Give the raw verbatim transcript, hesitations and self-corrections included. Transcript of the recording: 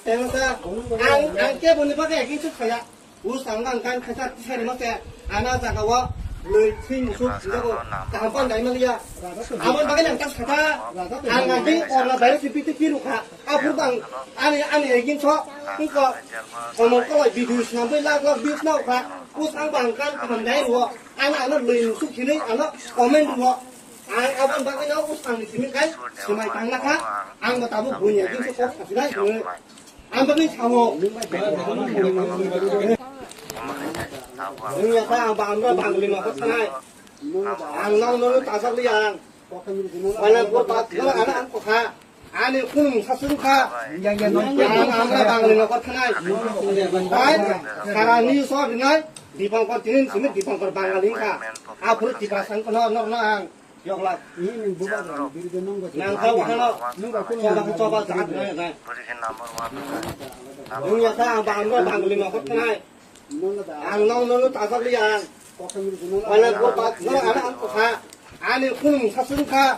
Tengsa, ang, ang keboni bagwi ekhin suk saya. Us ang bang kan khacha tisari mase, ana jaga o loi thwi musuk sinjago, kaham pan dai maliya. Amon bagwi nang tas khacha, ang agwi orla bai si piti piru kha. Aphur bang, ani, ani ekhin so, ingko, komor kolai video sinambai lak lak views nao kha. Us ang bang kan kaham dai ruo, ana, ana loi musuk hinui, ana comment ruo. Ang abon bagwi no us ang ni simi kai, simai tang lakha, ang bo tabuk bunya ekhin so kok sasinai hinui. Ang bagwi sao. Nwng ya kha ang ba amra bangli nokho thanai. Ang nong nong tasak li ang. Wala ko ta ko ana ang ko kha. Ani kun sasung kha. Ang amra bangli nokho thanai. Bai, kara ni so dinai. Dipangkor tinin simi Dipangkor Bangali kha. Aphuru Tiprasa wngkha no, no, no ang. Yokla. Ini buka dong, diri dong nunggu. Nang kau kano. Nunggu aku nunggu. Coba, coba, saat na, na. Nung ya sa, ang ba, ang ba, ang lima kot kanai. Ang nong, nong, tasak liya. Wala ko ta, no, ana ang ko kha. Ani kun sasung kha.